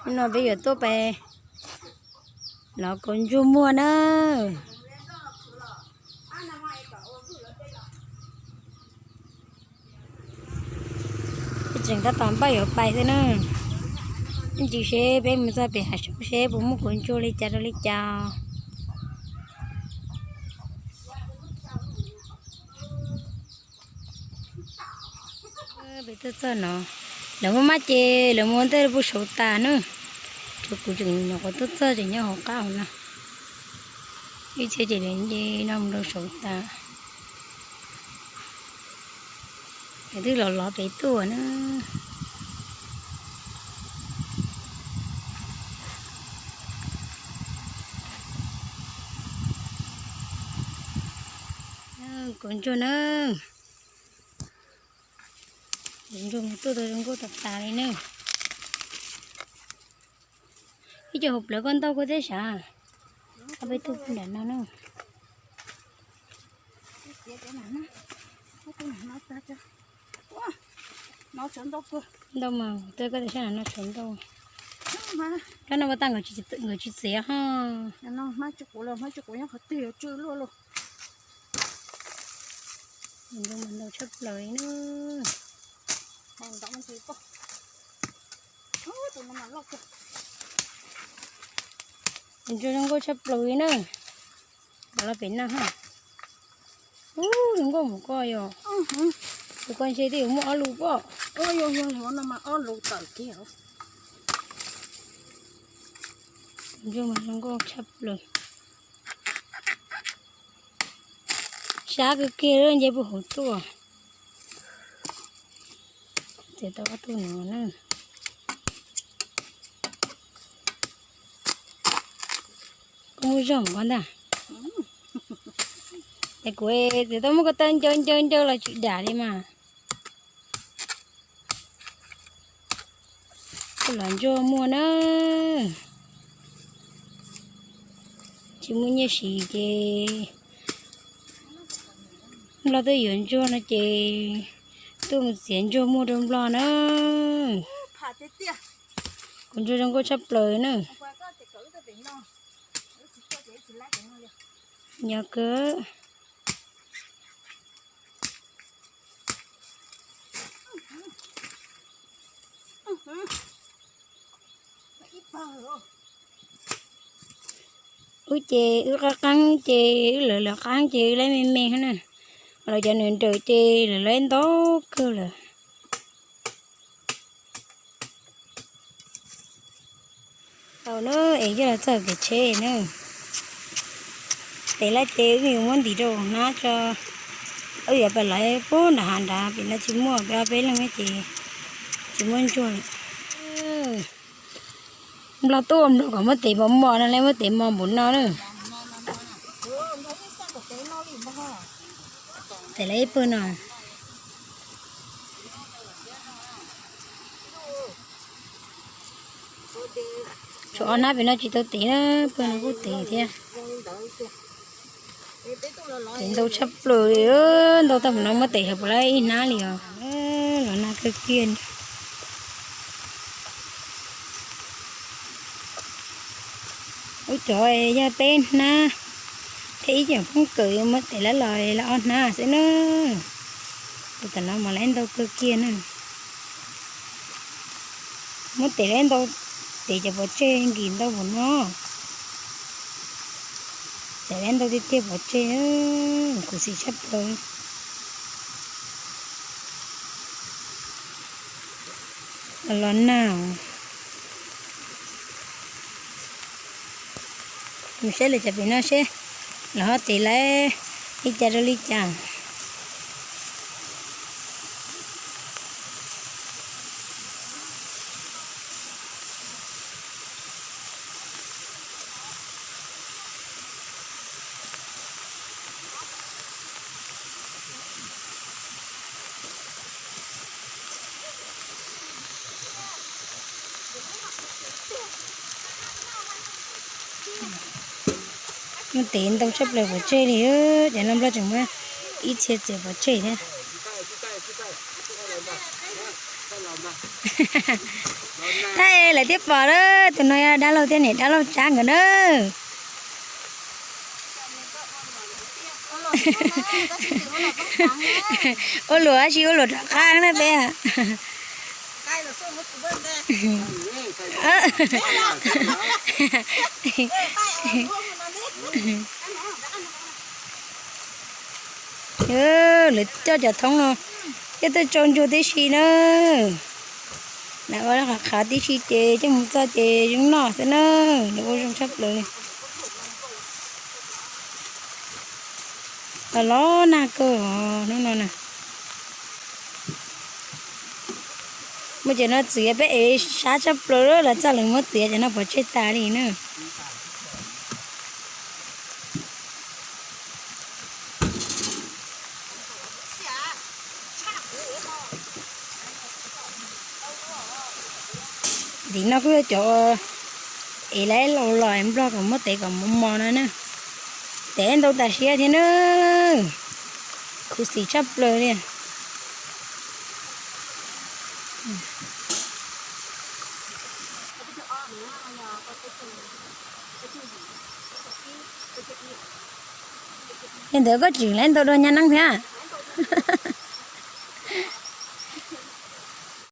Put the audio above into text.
Hnub no peb yuav tuaj pais lov kaus ntsuag muag na. Peb tseem tab tom npaj yuav pais xwb na. Ib ntsis seb peb mus txog pem hav zoov seb puas muaj kaus ntsuag li cas rau li cas. Peb tuaj txog no, lawv muaj maj ces lawv mus ua ntej pub saud tas na. Rau kuv tseem nyuam qhuav tuaj txog tseem nyob hauv qab hauv no. Ib txhia ces lawv nce no mus rau saud tas. Lawv twb los lov pem tuaj na. Kaus ntsuag na. Kaus ntsuag mus tuaj tau zoo nkauj tas tas li na. Ib co hauv plawv koj ntau koj thiab sav. Koj peb tuaj nram no na. Ntau mas, koj tias sab no tshuav ntau. Kab no ua tag nkawd tsis txiav ho. Ntsuag mas ntau tshaj plaws li na. Ntsuag zoo nkauj tshaj plaws li na. Los pem no ha. Ub, zoo nkauj mus koj yog. Tus koj ntshe twb yuav muaj ob lus pob. Ntsuag mas zoo nkauj tshaj plaws. Sab kiag kiag nce puag hauv tuaj. Txiav tau ob tug no na. Koj muaj zog koj ntag. Es kuv txiav tau muab koj taw ncaws ncaws ncaws los tsis dam li mas. Tuaj lov ntsuag muag na. Tsis muaj nyiaj siv ces Nplog twb yuav ntsuag no ces tuaj mus txiav ntsuag muag rau Nplog na. Kuv ntsuag zoo nkauj tshaj plaws na. Nyob kawg. Wb ces wb qab qeeb ces wb lawv lawv qeeb ces wb laib me me na. Lawv cov nws nrawm ces lawv laib ntau kawg lawm. Tau na, es yog los txog kev tsheb na. Tes lab ces wb yuav muab ntim rau hnab tso. Wb yuav pais lawv pub nram hav nrad, pem no tsis muaj, peb ob peb leeg ces tsis muaj ntsuag li. Nplog tuaj nplog kom muab tes mos mos no, muab tes mos npaum no na. Tes lawv ib pawg no. Tshuav ob hnab pem no tsis tau tes na, pawg no kuj tes thiab. Tes ntau tshaj plaws li, ntau tag mus no muab tes hauv puas lawv ib hnab li os. Los nag kawg kiag. Ub, cov yog peb hnab thiab ib cov phooj kawm muab tes lawv los lawv ob hnab xwb na. Tus tam no mas lawv ntau kawg kiag na. Muab tes lawv ntau, tes cov pov tseg nkis ntau npaum no. Tes lawv ntau tiag tiag pov tseg, khuv xim tshaj plaws. Los nag. Mus saib lawv cov pem no seb lawv ho tes lawv li cas rau li cas. Muab tes ntau tshaj plaws pov tseg li, cov no Nplog tseem muab ib txhia txiav pov tseg thiab. Thaij lawv thiaj pom na, tus no yog dab laug thiab niam dab laug tsab nkawd na. Ua luam tab sis ua luam rov qab na peb. Lawv coj cov thoob no coj tuaj tsau ntsuag tib si na. Lawv ua qhav qhav tib si ces coj mus txog ces zoo noj xwb na. Lawv ua zoo tshaj plaws li. Los los nag kawg os hnub no na. Muaj cov no txiav peb ev sab tshaj plaws, lawv txoj lawv muab txiav cov no pov tseg tas li na. Tim no kuj yog cov ev laib laus los nplog kom muab tev kom mos mos no na. Tev ntau tas siab thiab na. Khuv xim tshaj plaws li. Li ntawd koj tseem laib ntau dua nyab neeb thiab.